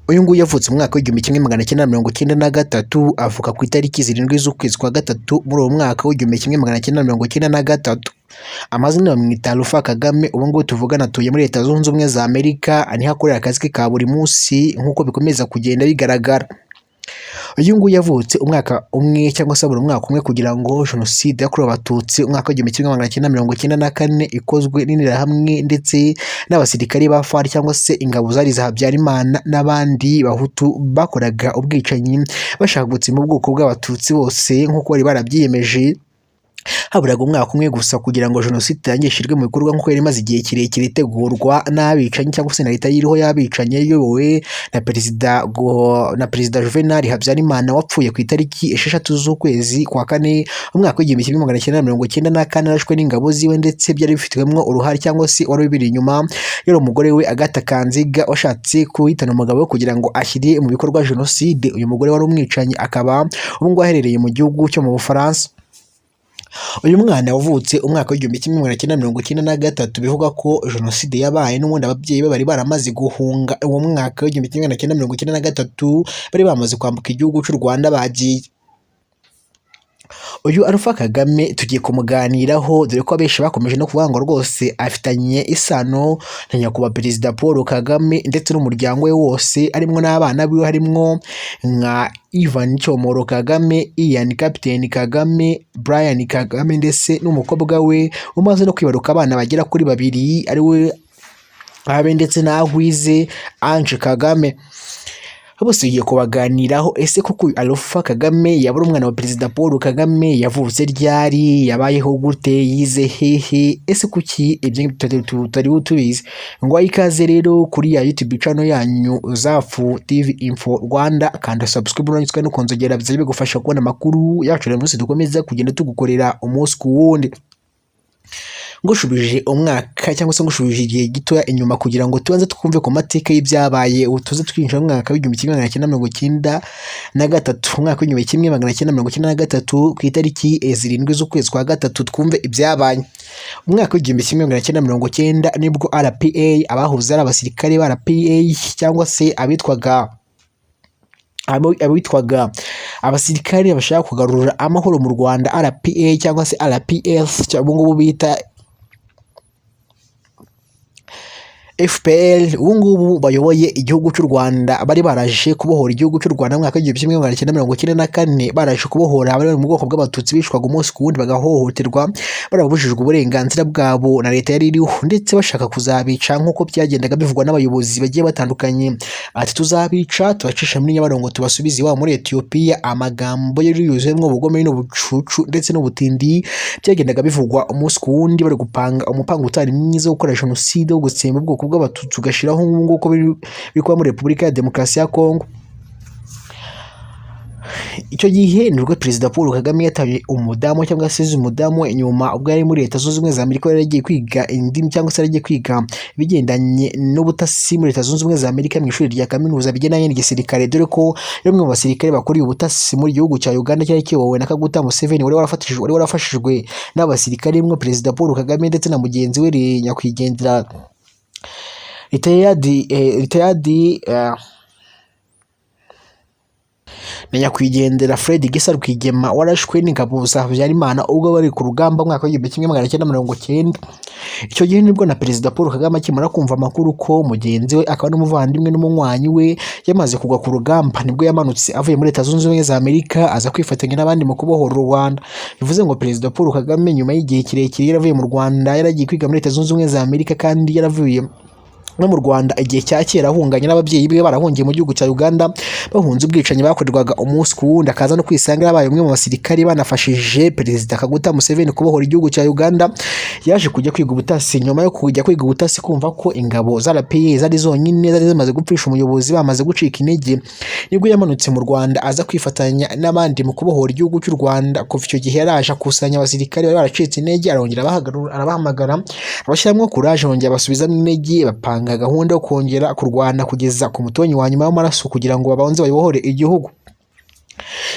Uyu nguyu yavutse mu mwaka w'1993, avuka ku itariki 7 z'ukwezi kwa gatatu muri uwo mwaka w'1993. Amazina bamwita Alpha Kagame. Ubu ngubu tuvugana atuye muri Leta Zunze Ubumwe za Amerika, niho akorera akazi ke ka buri munsi nk'uko bikomeza kugenda bigaragara. Uyu nguyu yavutse umwaka umwe cyangwa se buri mwaka umwe kugira ngo Jenoside yakorewe Abatutsi umwaka w'1994 ikozwe n'Interahamwe ndetse n'abasirikari ba FAR cyangwa se ingabo zari za Habyarimana n'abandi Bahutu bakoraga ubwicanyi bashaka gutsemba ubwoko bw'Abatutsi bose nk'uko bari barabyiyemeje. Haburaga umwaka umwe gusa kugira ngo Jenoside itangire ishyirwe mu bikorwa nk'uko yari imaze igihe kirekire itegurwa n'abicanyi cyangwa se na leta iriho y'abicanyi iyobowe na Perezida Juvenal Habyarimana, wapfuye ku itariki 6 z'ukwezi kwa kane umwaka w'1994, arashwe n'ingabo ziwe, ndetse byari bifitwemo uruhare cyangwa se wari ubiri inyuma yari umugore we Agatha Kanziga, washatse kuhitana umugabo we kugira ngo ashyire mu bikorwa Jenoside. Uyu mugore wari umwicanyi akaba ubu ngubu aherereye mu gihugu cyo mu Bufaransa. Uyu mwana wavutse umwaka w'1993, bivugwa ko Jenoside yabaye n'ubundi ababyeyi be bari baramaze guhunga. Uwo mwaka w'1993 bari bamaze kwambuka igihugu cy'u Rwanda bagiye. Uyu Alpha Kagame tugiye kumuganiraho, dore ko abenshi bakomeje no kuvuga ngo rwose afitanye isano na Nyakubahwa Perezida Paul Kagame ndetse n'umuryango we wose, harimo n'abana biwe, harimwo nka Ivan Cyomoro Kagame, Ian Captain Kagame, Brian Kagame, ndetse n'umukobwa we umaze no kwibaruka abana bagera kuri babiri, ari we Abe ndetse na Agwize Ange Kagame. Bose tugiye kubaganiraho. Ese koko Alpha Kagame yaba ari umwana wa Perezida Paul Kagame? Yavutse ryari? Yabayeho gute? Yize hehe? Ese kuki ibyo ngibyo tutari tubizi? Ngo ikaze rero kuri ya YouTube channel yanyu Zafu TV Info Rwanda. Kanda subscribe urangizwe no kunzogera, bizajya bigufasha kubona amakuru yacu buri munsi dukomeza kugenda tugukorera umunsi ku wundi. Ngushubije umwaka cyangwa se ngushubije igihe gitoya inyuma kugira ngo tubanze twumve ku mateka y'ibyabaye, ubu tuze twinjira mu mwaka w'1993, umwaka w'1993 ku itariki 7 z'ukwezi kwa gatatu, twumve ibyabaye. Umwaka w'1990 nibwo RPA, abahoze ari abasirikare ba RPA cyangwa se abitwaga abasirikare bashaka kugarura amahoro mu Rwanda, RPA cyangwa se RPF, cyangwa ubu ngubu bita FPR, ubu ngubu bayoboye igihugu cy'u Rwanda, bari baraje kubohora igihugu cy'u Rwanda mu mwaka w'1994, baraje kubohora abari mu bwoko bw'Abatutsi bishwaga umunsi ku wundi, bagahohoterwa, barabujijwe uburenganzira bwabo na leta yari iriho, ndetse bashaka kuzabica nk'uko byagendaga bivugwa n'abayobozi bagiye batandukanye, ati: "Tuzabica, tubacisha muri Nyabarongo, tubasubize iwabo muri Etiyopiya." Amagambo yari yuzuyemo ubugome n'ubucucu ndetse n'ubutindi byagendaga bivugwa umunsi ku wundi, bari gupanga umupango utari mwiza wo gukora jenoside, wo gutsemba ubwoko bw'Abatutsi ugashyiraho nk'uko biri kuba muri Repubulika ya Demokarasi ya Kongo. Icyo gihe nibwo Perezida Paul Kagame yataye umudamu cyangwa se umudamu inyuma ubwo yari muri Leta Zunze Ubumwe za Amerika, yari agiye kwiga indimi cyangwa se yari agiye kwiga ibigendanye n'ubutasi muri Leta Zunze Ubumwe za Amerika mu ishuri rya kaminuza bigendanye n'igisirikare, dore ko yari umwe mu basirikare bakuriye ubutasi muri gihugu cya Uganda cyari kiyobowe na Kaguta Museveni, wari warafashijwe n'abasirikare barimo Perezida Paul Kagame ndetse na mugenzi we nyakwigendera retired na nyakwigendera Fred Gisa Rwigema, warashwe n'ingabo za Habyarimana ubwo bari ku rugamba mu mwaka w'1990. Icyo gihe nibwo na Perezida Paul Kagame akimara kumva amakuru ko mugenzi we akaba n'umuvandimwe n'umunywanyi we yamaze kugwa ku rugamba, nibwo yamanutse avuye muri Leta Zunze Ubumwe za Amerika aza kwifatanya n'abandi mu kubohora u Rwanda. Bivuze ngo Perezida Paul Kagame, nyuma y'igihe kirekire yaravuye mu Rwanda, yaragiye kwiga muri Leta Zunze Ubumwe za Amerika, kandi yaravuye no mu Rwanda igihe cya kera ahunganye n'ababyeyi be, barahungiye mu gihugu cya Uganda bahunze ubwicanyi bakorerwaga umunsi ku wundi, akaza no kwisanga yabaye umwe mu basirikari banafashije Perezida Kaguta Museveni kubohora igihugu cya Uganda. Yaje kujya kwiga ubutasi. Nyuma yo kujya kwiga ubutasi, kumva ko ingabo za RPA zari zonyine zari zimaze gupfisha umuyobozi, bamaze gucika intege, nibwo yamanutse mu Rwanda aza kwifatanya n'abandi mu kubohora igihugu cy'u Rwanda. Kuva icyo gihe yaraje akusanya abasirikare bari baracitse intege, arongera arabahamagara, abashyiramo courage, arongera abasubizamo intege, bapanga gahunda yo kongera kurwana kugeza ku mutonyi wa nyuma w'amaraso kugira ngo babanze babohore igihugu.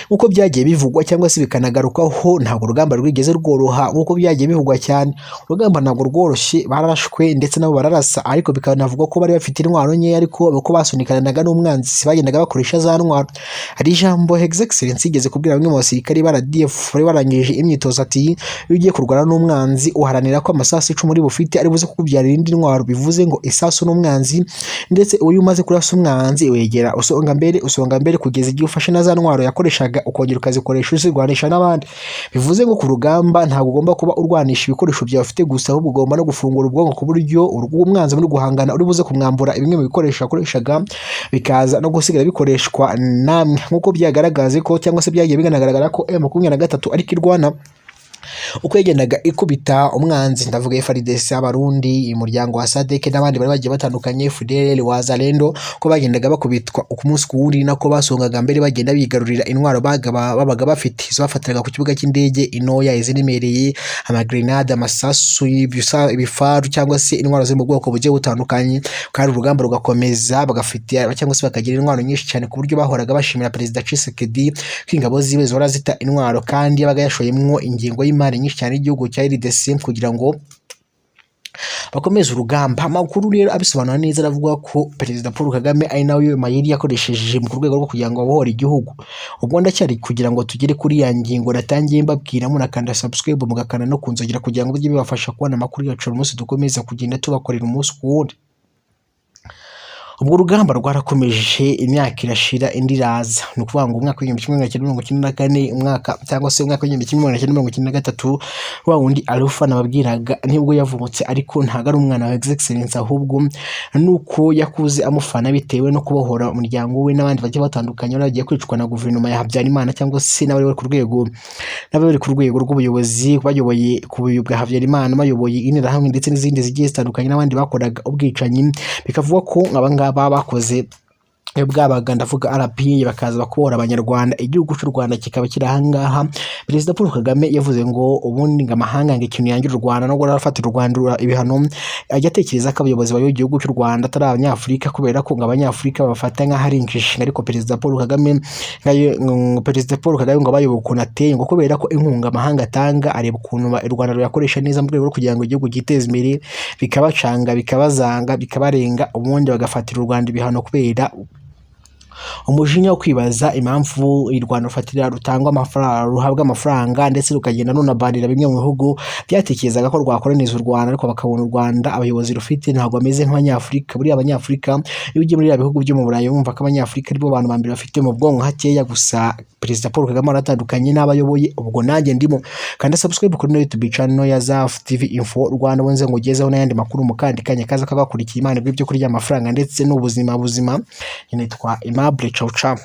Nk'uko byagiye bivugwa cyangwa se bikanagarukwaho, ntabwo urugamba rwigeze rworoha. Nk'uko byagiye bivugwa cyane, urugamba ntabwo rworoshye. Bararashwe ndetse nabo bararasa, ariko bikanavugwa ko bari bafite intwaro nkeya, ariko uko basunikanaga n'umwanzi bagendaga bakoresha za ntwaro. Hari ijambo His Excellency yigeze kubwira bamwe mu basirikari ba RDF bari barangije imyitozo, ati: "Iyo ugiye kurwana n'umwanzi, uharanira ko amasasu 10 uri bufite ari buze kukubyarira indi ntwaro." Bivuze ngo isasu n'umwanzi, ndetse uyu umaze kurasa umwanzi wegera usonga mbere, usonga mbere, kugeza igihe ufashe na za ntwaro yakoreshaga, ukongera ukazikoresha uzirwanisha n'abandi. Bivuze ngo ku rugamba ntabwo ugomba kuba urwanisha ibikoresho byawe ufite gusa, ahubwo ugomba no gufungura ubwonko ku buryo umwanzi muri guhangana uri buze kumwambura bimwe mu bikoresho yakoreshaga, bikaza no gusigara bikoreshwa namwe. Nk'uko byagaragaze ko cyangwa se byagiye binagaragara ko M23 ariko irwana, uko yagendaga ikubita umwanzi, ndavuga FARDC, Abarundi, umuryango wa SADC n'abandi bari bagiye batandukanye, FDLR, Wazalendo, ko bagendaga bakubitwa ku munsi ku wundi, nako basongaga mbere, bagenda bigarurira intwaro babaga bafite, izo bafatiraga ku kibuga cy'indege, intoya, iziremereye, amagrenade, amasasu, ibifaru cyangwa se intwaro ziri mu bwoko bugiye butandukanye. Kandi urugamba rugakomeza, bagafite cyangwa se bakagira intwaro nyinshi cyane, ku buryo bahoraga bashimira Perezida Tshisekedi ko ingabo ziwe zihora zita intwaro, kandi yabaga yashoyemwo ingengo y'imari nyinshi cyane y'igihugu cya RDC kugira ngo bakomeze urugamba. Amakuru rero abisobanura neza aravuga ko Perezida Paul Kagame ari nawe mayeri yakoresheje mu rwego rwo kugira ngo abohore igihugu. Ubwo ndacyari kugira ngo tugere kuri ya ngingo natangiye mbabwira, munakanda subscribe, mugakanda no kunzogera, kugira ngo bijye bibafasha kubona amakuru yacu buri munsi dukomeza kugenda tubakorera umunsi ku wundi. Ubwo urugamba rwarakomeje, imyaka irashira indi iraza. Ni ukuvuga ngo umwaka w'1994, umwaka cyangwa se umwaka w'1993, wa wundi Alpha nababwiraga nibwo yavutse, ariko ntabwo ari umwana wa His Excellency, ahubwo nuko yakuze amufana bitewe no kubohora umuryango we n'abandi bagiye batandukanye bari bagiye kwicwa na guverinoma ya Habyarimana, cyangwa se n'abari ku rwego rw'ubuyobozi bayoboye ku buyobozi bwa Habyarimana, bayoboye Interahamwe ndetse n'izindi zigiye zitandukanye, n'abandi bakoraga ubwicanyi. Bikavugwa ko aba ngaba bakoze iyo bwabaga, ndavuga RPA, bakaza bakubohora Abanyarwanda, igihugu cy'u Rwanda kikaba kiri ahangaha. Perezida Paul Kagame yavuze ngo ubundi ngo amahanga, ngo ikintu yangira u Rwanda nubwo arafatira u Rwanda ibihano, ajya atekereza ko abayobozi bayoboye igihugu cy'u Rwanda atari Abanyafurika, kubera ko ngo Abanyafurika babafata nk'aho ari injiji. Ariko Perezida Paul Kagame ngo abayoboye ukuntu ateye, ngo kubera ko inkunga amahanga atanga areba ukuntu u Rwanda ruyakoresha neza mu rwego rwo kugira ngo igihugu cyiteze imbere, bikabacanga, bikabazanga, bikabarenga, ubundi bagafatira u Rwanda ibihano kubera umujinya wo kwibaza impamvu u Rwanda rufatira, rutangwa amafaranga, ruhabwa amafaranga, ndetse rukagenda runabanira bimwe mu bihugu byatekerezaga ko rwakoloniza u Rwanda, ariko bakabona u Rwanda abayobozi rufite ntabwo bameze nk'Abanyafurika. Buriya Abanyafurika, iyo ugiye muri biriya bihugu byo mu Burayi, wumva ko Abanyafurika aribo bantu ba mbere bafite mu bwonko hakeya. Gusa Perezida Paul Kagame aratandukanye n'abayoboye, ubwo nanjye ndimo. Kanda subscribe kuri YouTube channel ya Zaf TV Info Rwanda, ubonze ngo ugezeho n'ayandi makuru mu kandi kanya kaza kabakurikiye. Imana ibyo kurya, amafaranga ndetse n'ubuzima buzima. Nitwa Aimable. Ciao ciao.